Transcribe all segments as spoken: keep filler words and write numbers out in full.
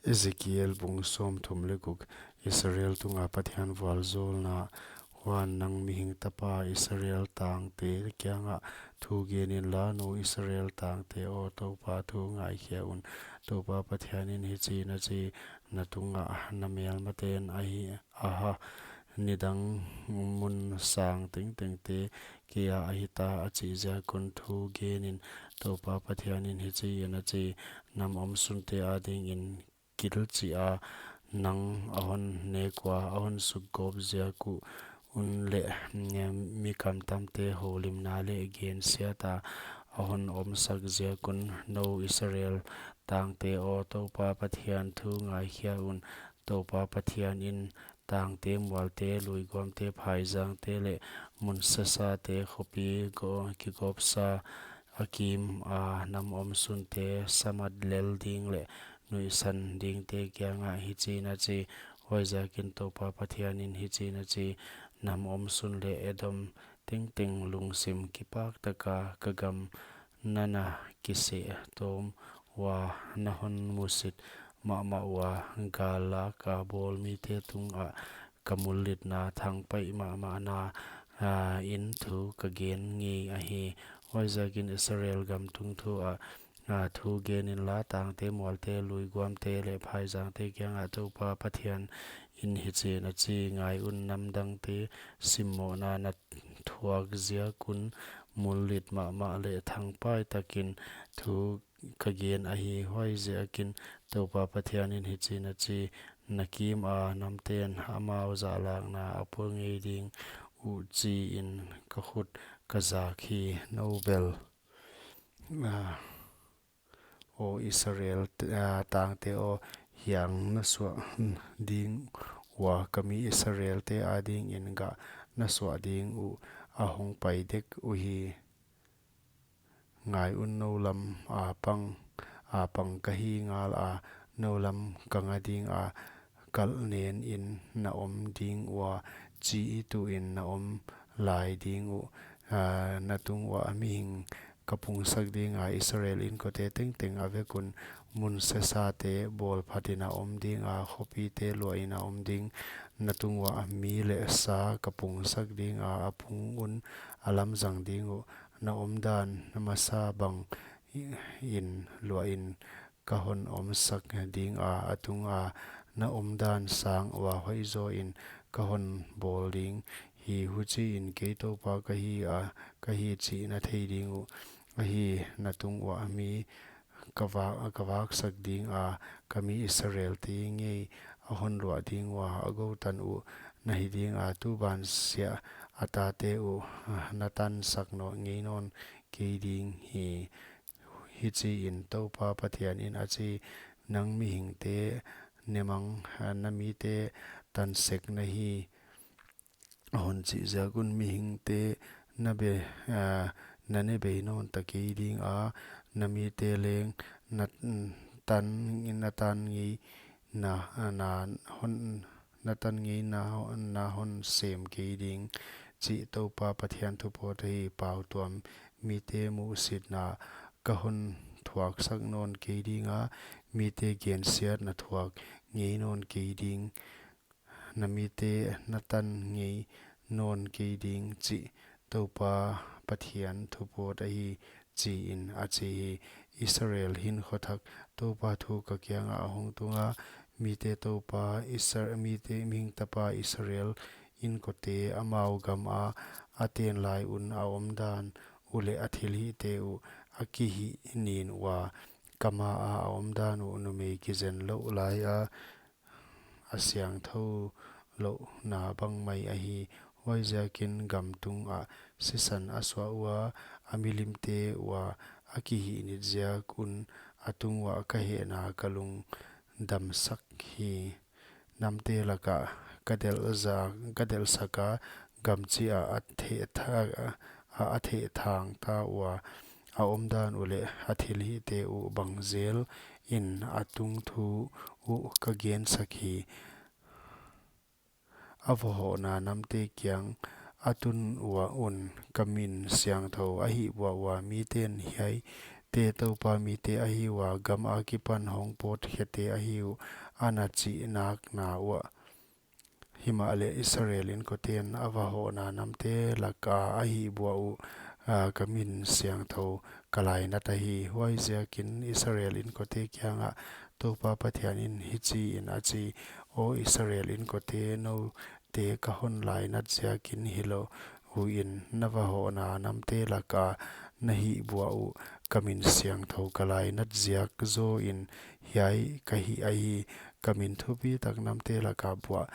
Ezekiel bung sawmthum leh guk. Israel tunga Pathian vualzawlna. Huan nang mihing tapa, Israel tangte kiangah thu gen inla, Nou Israel tangte aw, Toupa thu ngaikhia un. Toupa Pathianin hichiin a chi: Na tungah na melmaten ahi, aha, nidang mun sang tengtengte kei a ahita, a chih ziak un thu gen in. Toupa Pathianin hichiin a chi: Nam omsunte adingin kilh chih a nang a hon nek ua, a hon sukgawp ziak uh un leh, mm, mi kamtamte houlimna leh gensiata a hon omsak ziak un. Nou Israel tangte aw, Toupa Pathian thu ngaikhia un. Toupa Pathianin tangte, mualte, luiguamte, phaizangte leh mun sesate, khopi go-, kigawpsa a kim a nam omsunte samat lel ding leh nuihsan dingte kiangah hichiin a chi: Huaiziakin Toupa Pathianin hichiin a chi: Nam omsun leh Edom tengteng lungsim kipak taka ka gam nana kiseh tawm ua, na hon musit mahmah ua, gal laka bawl mite tungah ka mullitna thangpaih mahmahna, ah, in thu ka gen ngei ahi. Huaiziakin Israel gam tung thu ah, ah, thu gen inla, tangte, mualte, luiguamte leh phaizangte kiangah Toupa Pathianin hichiin a chi: Ngai un, namdangte simmohna na thuak ziak un mullit mahmah leh thangpaih takin thu ka gen ahi. Huaiziakin Toupa Pathianin hichiin a chi: Na kima namten amau zahlakna a pua ngei ding uh chiin ka khut ka zak hi. Nou bel, ah, aw Israel, ah, tangte aw, hiang na suah ding ua, ka mi Israelte adingin gah na suah ding uh a hongpai dek uhi. Ngai un, nou lam a pang, a pang ka hi ngala, nou lam ka nga dinga, kalh nenin na om ding ua, chi tuin na om lai ding uh. Ah, na tung ua mihing ka pungsak dinga, Israel inkote tengteng a vek un, mun sesate bawl phatin a om dinga, khopite luahin a om ding. Na tung ua mi leh sa ka pungsak dinga, a pung un a lamzang ding uh. Na omdan na masa bangin luahin ka hon omsak dinga, a tunga na omdan sang ua hoihzaw in ka hon bawl ding hi. Huchiin kei Toupa ka hi a, ka hi chih na thei ding uh. Ahi, na tung ua mi ka va-, ka vaksak dinga, ka mi Israelte ngei a hon luah ding ua, a goutan uh na hi dinga, tuban siah a tate uh na tansak nawn ngei nawn kei ding hi. Hichiin Toupa Pathianin a chi: Nang mihingte ne mang, na mite tansek na hi. A hon chih ziak un mihingte na be, ah, na ne bei nawn ta kei dinga, na mite leng na tan, na tan ngei na, na hon, na tan ngei na, na hon sem kei ding, chih Toupa Pathian thupawt ahi. Pautuam, mite muhsitna ka hon thuaksak nawn kei dinga, mite gensiatna thuak ngei nawn kei ding, na mite na tan ngei nawn kei ding, chih Toupa Pathian thupawt ahi, chiin a chi hi. Israel hinkhua thak, Toupa thu ka kiangah a hong tunga, mite Toupa Isra-, mite mihing tapa Israel inkote amau gama a ten lai un a omdan uh leh a thilhihte uh a kihih nin ua, ka maa a omdan uh numei kizen louh laia a siangthou louhna bang mai ahi. Huaiziakin gam tungah sisan a suah ua, a milimte ua a kihihnit ziak un a tung ua ka hehna ka lungdamsak hi. Namte lakah ka delh za-, ka delhsaka, gam chih a a theh tha-, a, a theh thang ta ua, a omdan uh leh a thilhihte uh bang zelin a tungthu uh ka gensak hi. A vahohna namte kiang a tun ua un ka min siangthou a hih ua ua, miten hiai te Toupa mite ahi ua, gam akipan hong pawt khete ahi uh, a na chih nakna uah. Himahleh Israel inkoten a va hohna namte laka a hihbuah uh, a, ka min siangthou ka lainat ahi. Huaiziakin Israel inkote kiangah Toupa Pathianin hichiin a chi: Aw Israel inkote, noute ka hon lainat ziakin hilou huin na va hohna namte laka na hihbuah uh ka min siangthou ka lainat ziak zawin hiai ka hih ahi. Ka min thupitak namte laka buah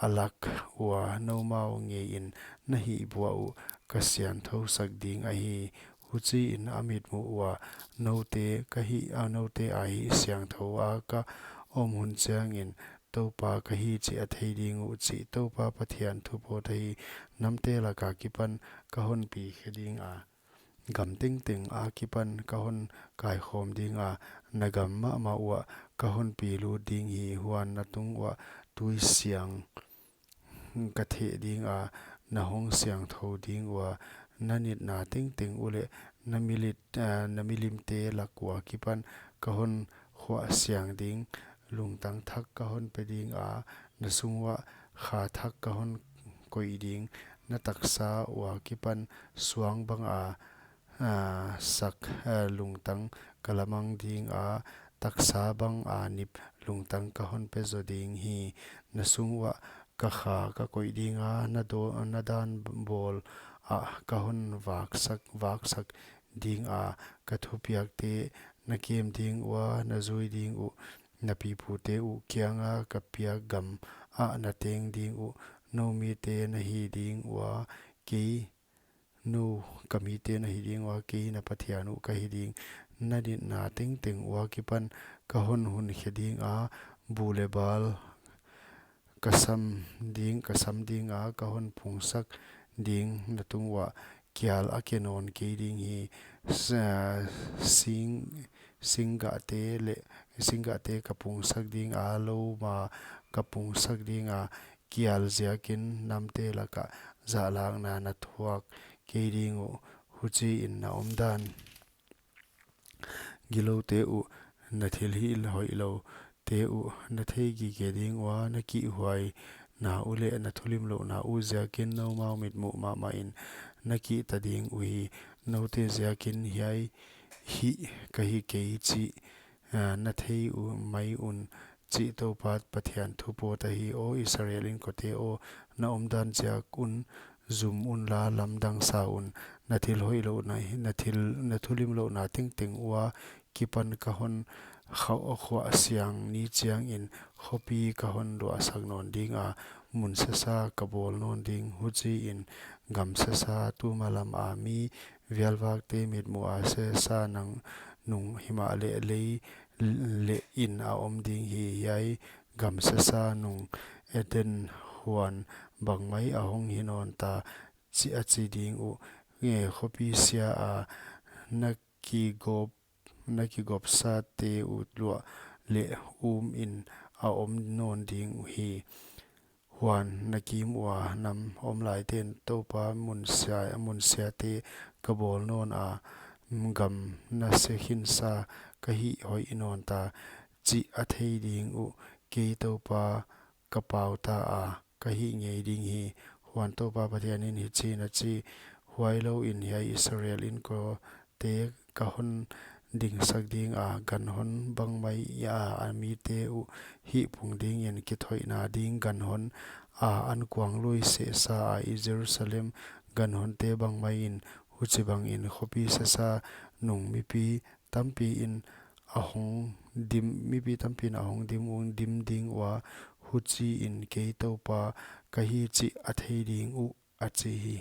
a lak ua noumau ngeiin na hihbuah uh ka siangthousak ding ahi. Huchiin a mitmuh ua noute ka hih, a noute a hih siangthou a ka om hun chiangin Toupa ka hi chih a thei ding uh, chih Toupa Pathian thu pawt ahi. Namte laka kipan ka hon pi khe dinga, gam tengteng akipan ka hon kaikhawm dinga, na gam mahmah uah ka hon pi lut ding hi. Huan na tung uah tui siang ka theh dinga, na hong siangthou ding ua, na nitna tengteng uh leh na milit, ah, na milimte lak ua kipan ka hon khuah siang ding. Lungtang thak ka hon pe dinga, na sung uah kha thak ka hon koih ding. Na taksa ua kipan suang banga, ah, sak, ah, lungtang ka lamang dinga, taksa banga nip lungtang ka hon pe zo ding hi. Na sung uah ka kha ka koih dinga, na do-, na dan bawl ah ka hon vaksak, vaksak dinga, ka thupiakte na kem ding ua, na zui ding uh, na pipute uh kianga ka piak gam ah na teng ding uh. Nou mite na hi ding ua, kei nou ka mite na hi ding ua, kei na Pathian uh ka hi ding. Na nitna tengteng ua kipan ka hon hun khe dinga, bu leh bal ka sam ding, ka sam dinga, ka hon pungsak ding. Na tung uah kial a ke nawn kei ding hi. Sa-, sing, singgahte leh, singgahte ka pungsak dinga, lou ma ka pungsak dinga, kial ziakin namte laka zahlakna na thuak kei ding uh. Huchiin na omdan giloute uh, na thil hih hoihloute uh na thei gige ding ua, na kihhuaina uh leh na thulimlouhna uh ziakin noumau mitmuh mahmahin na kihta ding uhi. Noute ziakin hiai hih ka hi kei chih, ah, na thei uh mai un, chih Toupa Pathian thu pawt ahi. Aw Israel inkote aw, na omdan ziak un zum unla, lamdang sa un. Na thil hoihlouhna, na thil, na thulimlouhna tengteng ua kipan ka hon kha-, khuah siang ni chiangin khopi ka hon luahsak nawn dinga, mun sasa ka bawl nawn ding. Huchiin gam sasa, tuma lama mi vialvakte mitmuha sasa nang nung, himahleh lei leh in a om ding hi. Hiai gam sasa nung Eden huan bangmai a hong hi nawn ta, chih a chi ding uh. Nge khopi siaa na kigop, na kigopsate uh luah leh umin a om nawn ding uhi. Huan na kim ua nam omlaiten Toupa mun sia, mun siate ka bawl nawna, gam na se khinsa ka hih hoih nawn ta, chih a thei ding uh. Kei Toupa ka pau ta a, ka hih ngei ding hi. Huan Toupa Pathianin hichiin a chi: Huailouin hiai Israel inkote ka hon dingsak dinga, ganhon bangmai a a mite uh hihpung dingin kithoihna ding ganhon a ankuang lui sehsa a, i Jerusalem ganhonte bangmaiin. Huchibangin khopi sasa nung mipi tampiin a hong dim, mipi tampiin a hong dim un dim ding ua, huchiin kei Toupa ka hi chih a thei ding uh, a chi hi.